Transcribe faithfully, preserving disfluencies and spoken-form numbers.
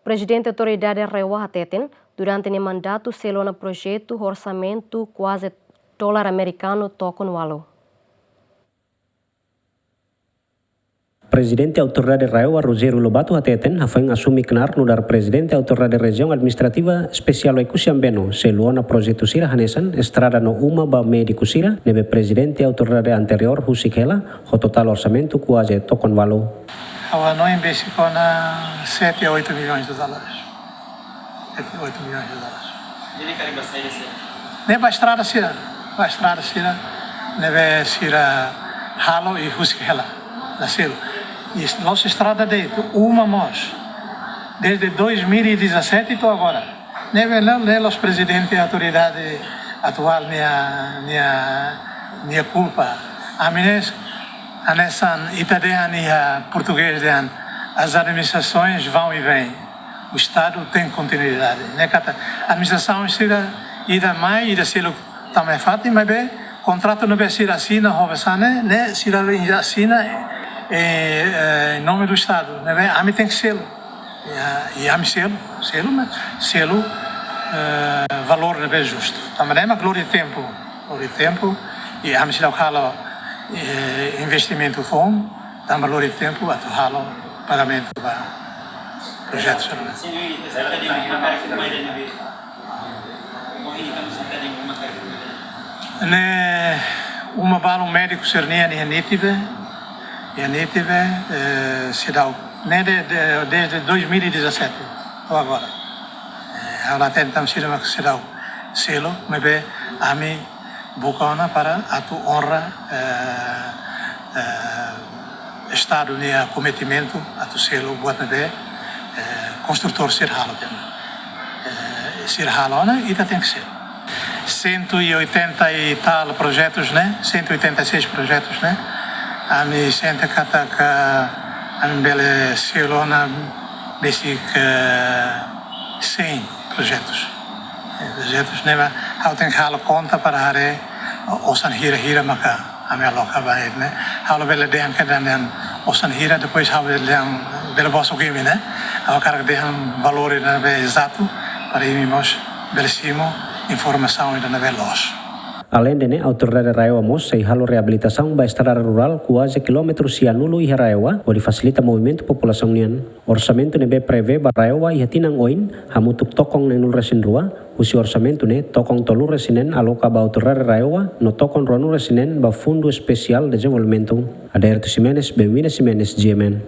Prezidente Autoridade RAEOA hateten, durante nia mandatu selu ona projetu ho orsamentu kuaze dolar amerikanu tokon ualu. Prezidente Autoridade RAEOA Rogério Lobato hateten, hafoin asume knaar nu'udar Prezidente Autoridade Rejiaun Administrativa Espesiál Oekusi Ambeno, selu ona projetu sira hanesan estrada no uma ba médiku sira ne'ebé Prezidente Autoridade anteriór husik hela, ho totál orsamentu kuaze tokon ualu. Ha'u hanoin besik ona sete a oito milhões de dólares. Sete a oito milhões de dólares. Ne'e karik ba saida sira? Ne'e ba estrada sira, ba estrada sira, ne'ebé sira halo i husik hela, la selu. I la'ós estrada de'it, uma mós. Desde dois mil e dezassete to'o agora. Ne'ebé ne'e, ne'e la'ós prezidente autoridade atuál nia, nia, nia kulpa. Ami ne'e, hanesan ita dehan iha portugés dehan, as administrações vão e vêm. O Estado tem continuidade. Ne'e katak administrasaun sira ida mai, ida seluk tama iha fatin, maibé kontratu ne'ebé sira asina ho Besane, ne'e sira asina, eh, eh, em nome do Estado, ne'ebé ami tenke selu. I, i ami selu, selu, mas selu, eh, valór ne'ebé justu. Tanba ne'e mak lori tempu, lori tempu, i ami seidauk halo, eh, investimentu foun, tanba lori tempu atu halo pagamentu ba projetu sira. Ne'e uma balun médiku sira-nian iha Nitibe, iha Nitibe, eh, seidauk, ne'e de, de, desde dois mil e dezassete to'o agora. Eh, ha'u la hatene tanba saida mak seidauk selu, maibé ami buka ona para atu onra, eh, eh, Estadu nia kometimentu atu selu buat ne'ebé, eh, konstrutór sira halo tiha ona. Eh, sira halo ona, ita tenke selu. Cento e oitenta e tal projetus ne'e, cento e oitenta e seis projetus ne'e, ami sente katak ami bele selu ona besik, eh, cem projetus. Eh, projetus ne'ebé ha'u tenke halo konta para haree osan hira-hira maka ami aloka ba ne'e. Ha'u labele dehan kedan dehan osan hira, depois ha'u bele dehan, bele bosok imi ne'e. Ha'u hakarak dehan valór ida ne'ebé ezatu para imi mós bele simu informasaun ida ne'ebé loos. Aleinde ne'e, Autoridade RAEOA mós sei halo reabilitasaun ba estrada rurál kuaze kilómetru sianulu iha RAEOA, hodi fasilita movimentu populasaun nian. Orsamentu ne'ebé prevee ba RAEOA iha tinan oin, hamutuk tokon neenulu-resin-rua, husi orsamentu ne'e tokon tolu-resin-neen aloka ba Autoridade RAEOA, no tokon ruanulu-resin-neen ba Fundu Espesiál Dezenvolvimentu. Adairto Ximenes, Benvina Ximenes, G M N.